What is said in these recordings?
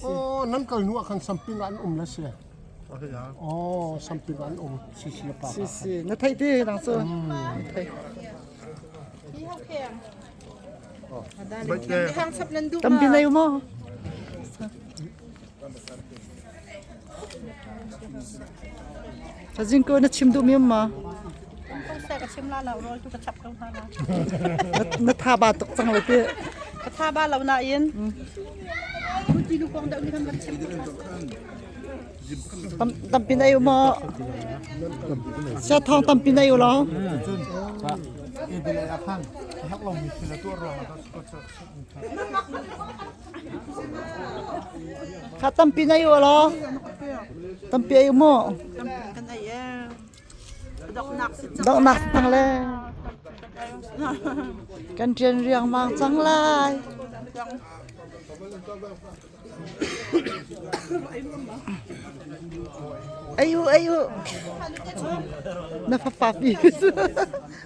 Oh, nan kal hnu ah khan samping an um la si. Oh, samping an um si si pa. Si si na thei ti nang cu. Thei. Tampi nei maw? Tazing ko na chim duh mi um ma? Ka chim la lo rawl tu ka chap ko hna la. Na tha ba tuk cang le ti. Ka tha ba lo na in. Ti lu kong deuh ni kan kan chim. Tampi na ma? Sia thong tampi na lo. Kha tampi na u law. Tampi ai mu. Kan ai e. Doknak si cang. Doknak cang le. Kan ṭian riangmang cang lai. Ai u ai u. Na fapa pi.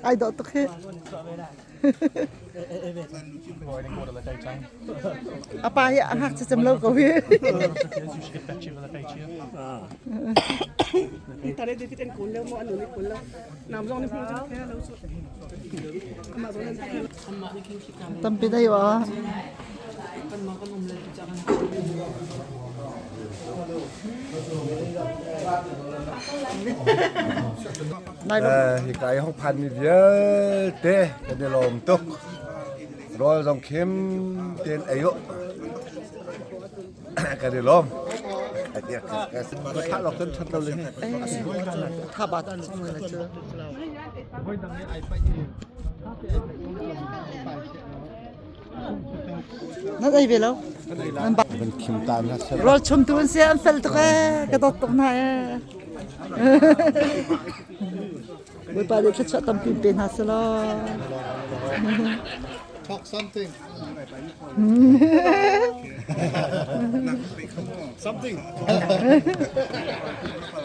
Ai dawh tuk hi. A pa hi a ngakchia cem lo ko hi. Tampi dai wa. Hika i hong phanmi vialte kan i lawm tuk. Rawl zong khim tein ei u. Kan i lawm. Thah lawk cun ṭhat lo le hi. Tha ba ta chung le cu. Nan ei ve lo? Nan ba. Kan khim ta na sel. Rawl chum tu an si an fel tuk ee. Ka dawt tuk hna ee. Bawipa nih thluachuah tampi pe hna selaw. Talk something. Something.